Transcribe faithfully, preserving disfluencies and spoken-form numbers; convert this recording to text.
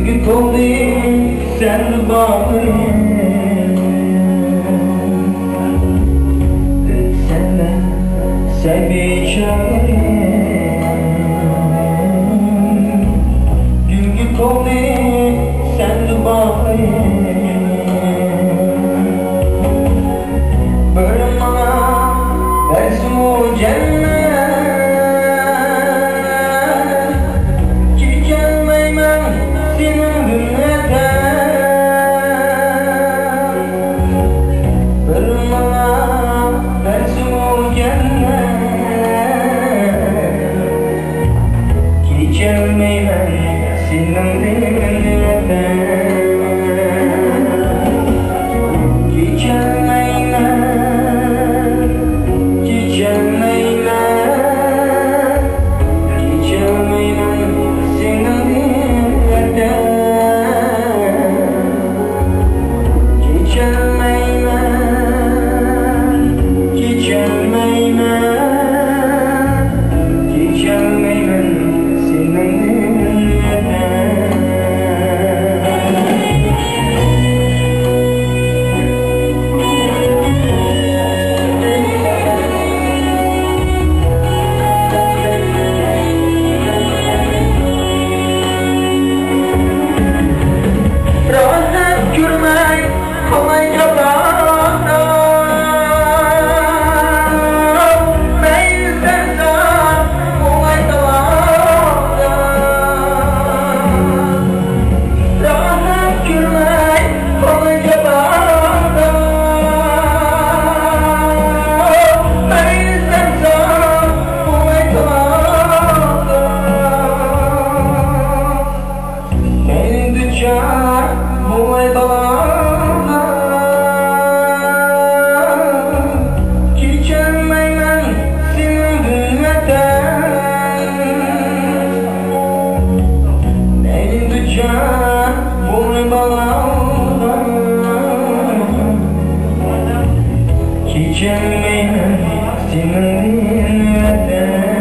تولدى سەندە باغرىم، ئۆتسەملا سەبىي چاغلىرىم. گۈلگە تولدى سەندە باغرىم. بىر ماڭا بەرسىمۇ جەننەت، كېچەلمەيمەن سېنىڭدىن ۋەتەن. بىر ماڭا بەرسىمۇ جەننەت، كېچەلمەيمەن سېنىڭدىن ۋەتەن. كېچەلمەيمەن، كېچەلمەيمەن، كېچەلمەيمەن سېنىڭدىن ۋەتەن. كېچەلمەيمەن، كېچەلمەيمەن، كېچەلمەيمەن سېنىڭدىن ۋەتەن. راھەت كۆرمەي قالاي جاپادا، مەيلى سەن ساق بولاي داۋادا. راھەت كۆرمەي قالاي جاپادا، مەيلى سەن ساق بولاي داۋادا. مەن دۇچار بولاي بالاغا، كېچەلمەيمەن سېنىڭدىن ۋەتەن. مەن دۇچار بولاي بالاغا، كېچەلمەيمەن سېنىڭدىن ۋەتەن.